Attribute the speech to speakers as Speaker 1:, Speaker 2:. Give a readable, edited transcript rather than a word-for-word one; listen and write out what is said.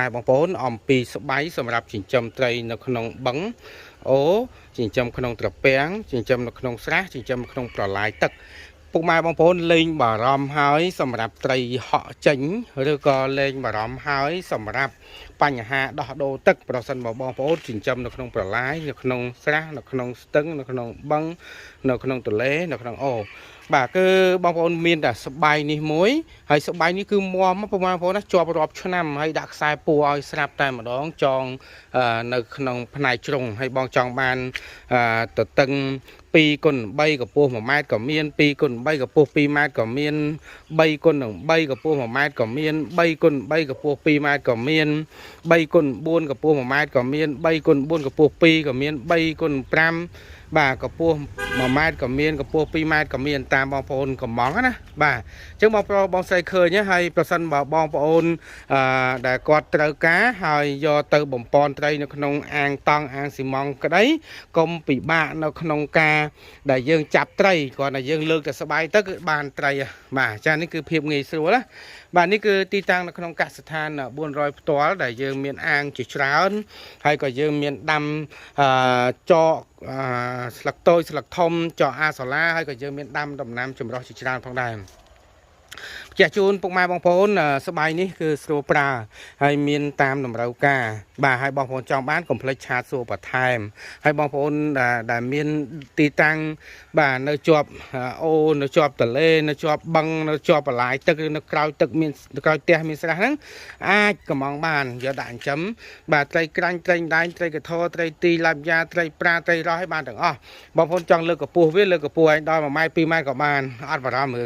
Speaker 1: ម៉ែបងប្អូនអំពីស្បៃសម្រាប់ចិញ្ចឹមត្រីនៅក្នុងបឹងអូចិញ្ចឹមក្នុងត្រពាំងចិញ្ចឹមនៅក្នុងស្រះចិញ្ចឹមក្នុងប្រឡាយទឹកពុកម៉ែបងប្អូនលេងបារម្ភហើយសម្រាប់ត្រីហក់ចេញឬក៏លេងបារម្ភហើយសម្រាប់បញ្ហាដោះដូរទឹកប្រសិនបើបងប្អូនចិញ្ចឹមនៅក្នុងប្រឡាយនៅក្នុងស្រះនៅក្នុងស្ទឹងនៅក្នុងបឹងនៅក្នុងទន្លេនៅក្នុងអូបាទគឺបងប្អូនមានតែស្បៃនេះមួយហើយស្បៃនេះគឺមាំពុកម៉ែបងប្អូនណាជាប់រាប់ឆ្នាំហើយដាក់ខ្សែពួរឲ្យស្រាប់តែម្ដងចងនៅក្នុងផ្នែកជ្រុងហើយបងចង់បានទទឹង2គុណ3កម្ពស់1ម៉ែត្រក៏មាន2គុណ3កម្ពស់2ម៉ែត្រក៏មាន3គុណនឹង3កម្ពស់1ម៉ែត្រក៏មាន3គុណ3កម្ពស់2ម៉ែត្រក៏មាន3គុណ4កម្ពស់1ម៉ែត្រក៏មាន3គុណ4កម្ពស់2ក៏មាន3គុណ5បាទកម្ពស់1ម៉ែត្រក៏មានកម្ពស់2ម៉ែត្រក៏មានតាមបងប្អូនកំងណាបាទអញ្ចឹងបងប្រុសបងស្រីឃើញហើយប្រសិនបើបងប្អូនអឺដែលគាត់ត្រូវការហើយយកទៅបំពន់ត្រីនៅក្នុងអាងតង់អាងស៊ីម៉ង់ក្តីកុំពិបាកនៅក្នុងការដែលយើងចាប់ត្រីគ្រាន់តែយើងលើកតែស្បៃទៅគឺបានត្រីបាទចានេះគឺភាពងាយស្រួលណាបាទនេះគឺទីតាំងនៅក្នុងកសិដ្ឋាន400ផ្ទាល់ដែលយើងមានអាងជាច្រើនហើយក៏យើងមានដាំអឺចកអឺស្លឹកតូចស្លឹកធំចកអាសូឡាហើយក៏យើងមានដាំដំណាំចម្រុះជាច្រើនផងដែរផ្ទះជូនពុកម៉ែបងប្អូនស្បៃនេះគឺស្រួលប្រើហើយមានតាមតម្រូវការបាទហើយបងប្អូនចង់បានកុំភ្លេចឆាតសួរបន្ថែមហើយបងប្អូនដែលមានទីតាំងបាទនៅជាប់អូនៅជាប់ទន្លេនៅជាប់បឹងនៅជាប់បន្លាយទឹកឬនៅក្រោយទឹកមានក្រោយផ្ទះមានស្រះហ្នឹងអាចកំងបានយកដាក់ចិញ្ចឹមបាទត្រីក្រាញ់ត្រីដែងត្រីកធត្រីទីឡាប់យ៉ាត្រីប្រាត្រីរស់ឲ្យបានទាំងអស់បងប្អូនចង់លើកកម្ពស់វាលើកកម្ពស់ឲ្យដល់1ម៉ែត្រ2ម៉ែត្រក៏បានអត់បារម្ភរឿង